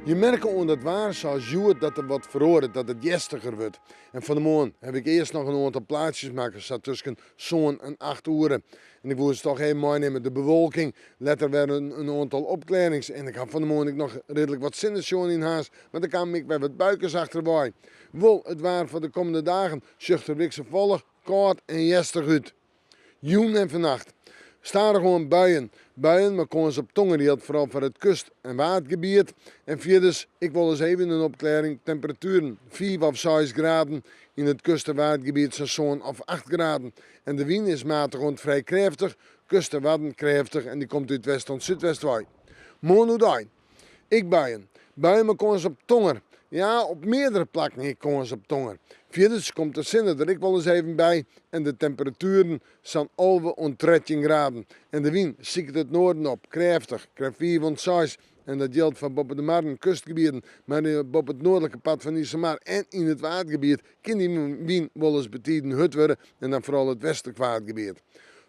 Je merke oan dat waar sa as hjoed dat der wat feroaret, dat it hjerstiger wurdt. En fan 'e moarn haw ik earst noch in oantal plaatsjes makke, sa tusken sân en acht oere. En ik woe se toch even meinimme, de bewolking, letter wer in oantal opklearrings. En ik haw fan 'e moarn ek noch ridlik wat sinne sjoen yn Harns, mar der kamen ek wer wat buikes achterwei. Wol, it waar foar de kommende dagen sjocht der wikselfallich, kâld en hjerstich út. Jûn en fannacht. Stadichoan buien. Buien mei kâns op tonger jildt foaral foar it kust en waadgebiet. En fierders ek wolris even in opklearring. Temperatueren fiif of seis graden, yn it kust en waadgebiet sa'n sân of acht graden. En de wyn is matich oant frij krêftich, kust en Wadden krêftich en dy komt út west oant súdwest wei. Moarn oerdei. Ek buien. Buien mei kâns op tonger. Ja, op meardere plakken ek kâns op tonger. Fierders komt de sinne der ek wolris even by en de temperatueren sa'n 11 oant 13 graden. En de wyn siket it noarden op, krêftich, krêft fiif oant seis. En dat jildt foar boppe de marren, kustgebieten, mar boppe it noardlike part fan Iselmar en yn it Waadgebiet kin dy wyn wolris betiden hurd wurde en dan foaral it westlik Waadgebiet.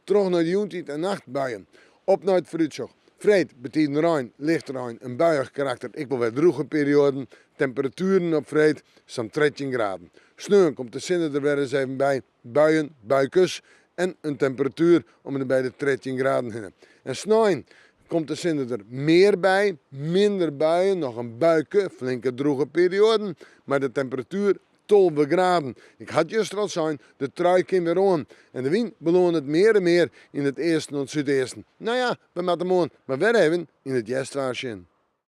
Troch nei de jûntiid en nacht buien. Op nei it foarútsjoch. Freed betiden rein, lichte rein, in buiïch karakter, ek wol wer drûge perioaden. Temperatueren op freed sa'n 13 graden. Sneon komt de sinne der wer ris even by, buien, buikes en in temperatuer om en by de 13 graden hinne. En snein komt de sinne der mear by, minder buien, noch in buike, flinke drûge perioaden, mar de temperatuer 12 graden. Ik ha it juster al sein, de trui kin wer oan. En de wyn beloanet mear en mear yn it easten oant súdeasten. No ja, we moatte moarn mar wer even yn it hjerstwaar sjen.